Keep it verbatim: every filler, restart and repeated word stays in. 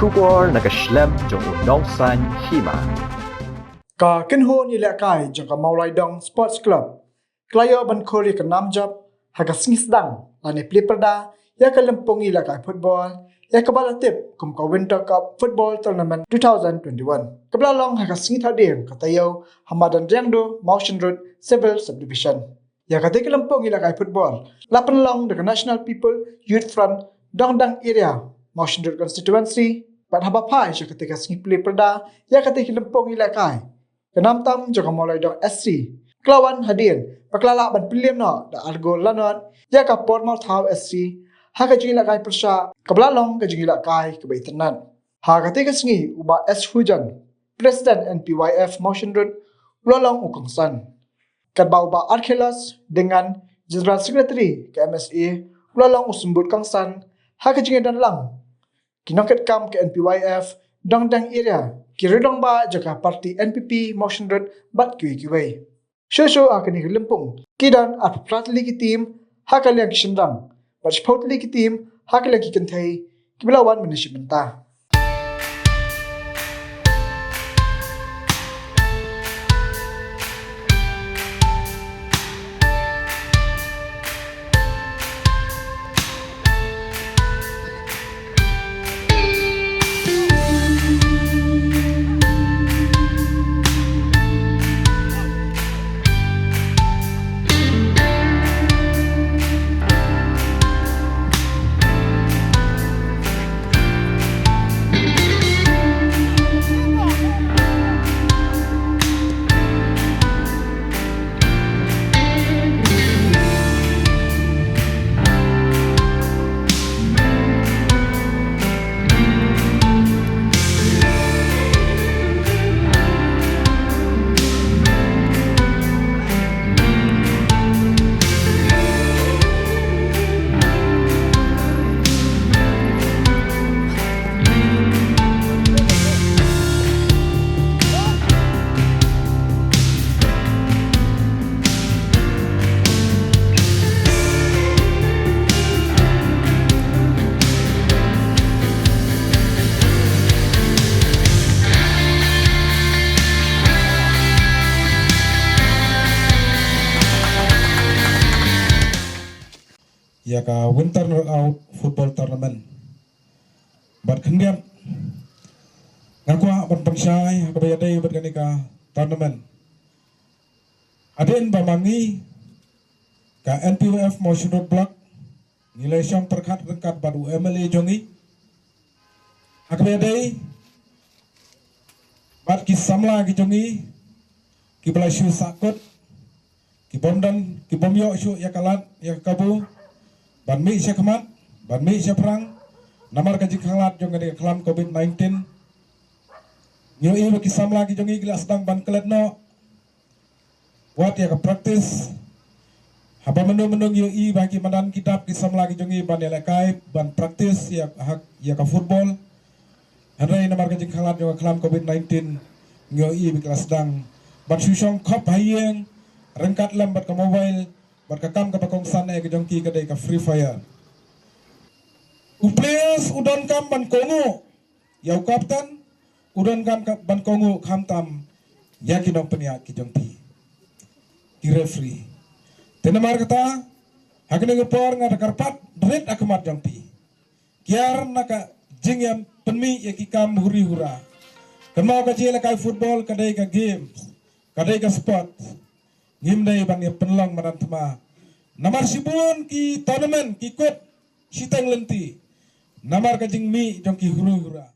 Khubor na ka shlem jong u nongsan hima. Ka kynhun ïalehkai jong ka Mawlaidong Sports Club ka la ïoh ban khur ïa ka nam jop ha ka sngi sdang lane plie pyrda ïa ka lympung ïalehkai football ïa kaba la tip kum ka Winter Cup Football Tournament two thousand twenty-one, kaba la long ha ka sngi Thohdieng ka taïew ha madan Riangdo, Mawshynrut Civil Subdivision. Ïa katei ka lympung ïalehkai football la pynlong da ka National People Youth Front, Dongdang Area, Mawshynrut Constituency. Bad haba phai sha katei ka sngi plie pyrda ïa katei ka lympung ïalehkai, ka nam tam jong ka Mawlaidong S C ka la wan hadien ba ka la lah ban pynliem noh da ar gol la nod ïa ka Pormawthaw S C ha ka jingïalehkai pyrshah kaba la long ka jingïalehkai kaba itynnad. Ha katei ka sngi u Bah S Hujan, President N P Y F Mawshynrut, u la long u kongsan. Katba u Bah Archelos Dengan, General Secretary ka M S A, u la long u symbud kongsan ha ka jingïadon lang. Ki nongkitkam ka N P Y F Dongdang Area, ki rangbah jong ka party N P P Mawshynrut bad kiwei kiwei. Shuh shuh ha kane ka lympung ki don arphew phra tylli ki team ha ka liang ki shynrang bad shiphew tylli ki team ha ka liang ki kynthei kiba la wan mynne shi mynta. Ïa ka Winter Knockout Football Tournament. Bad khyndiat nga kwah ban pynshai ha kaba ïadei bad kane ka tournament. Hadien ba ma ngi ka N P Y F Mawshynrut Block ngi la shong pyrkhat ryngkat bad u M L A jong ngi ha kaba ïadei bad ki samla ki jong ngi kiba la shu sahkut, ki bym don, ki bym ïoh shuh ïa ka lad ïa ka kabu ban mih sha khmat, ban mih sha phrang namar ka jingkhanglad jong ka khlam covid nineteen. Ngi ïohi ba ki samla ki jong ngi ki la sdang ban klet noh wat ïa ka practice. Haba mynno mynno ngi ïohi ba ki madan ki dap ki samla ki jong ngi ban ïalehkai ban practice ïa, ha, ïa ka football. Hynrei namar ka jingkhanglad jong ka khlam covid nineteen ngi ïohi ba ki la sdang ban shu shong khop ha ïing ryngkat lem bad ka mobile bad ka kam kaba kongsan eh ka jong ki ka dei ka Free Fire. U players u donkam ban kohnguh ïa u captain, u donkam ka, ban kohnguh khamtam ïa ki nongpynïaid ki jong phi, ki referee. Te namar kata ha kane ka por nga da kyrpad rit ha khmat jong phi, kiar na ka jingïam pynmih ïa ki kam huri hura. Kynmaw ka jingïalehkai football ka dei ka games, ka dei ka sport. Ngim dei ban ïa pynlong madan thma. Namar shibun ki tournament ki kut shiteng lynti namar ka jingmih jong ki huri hura.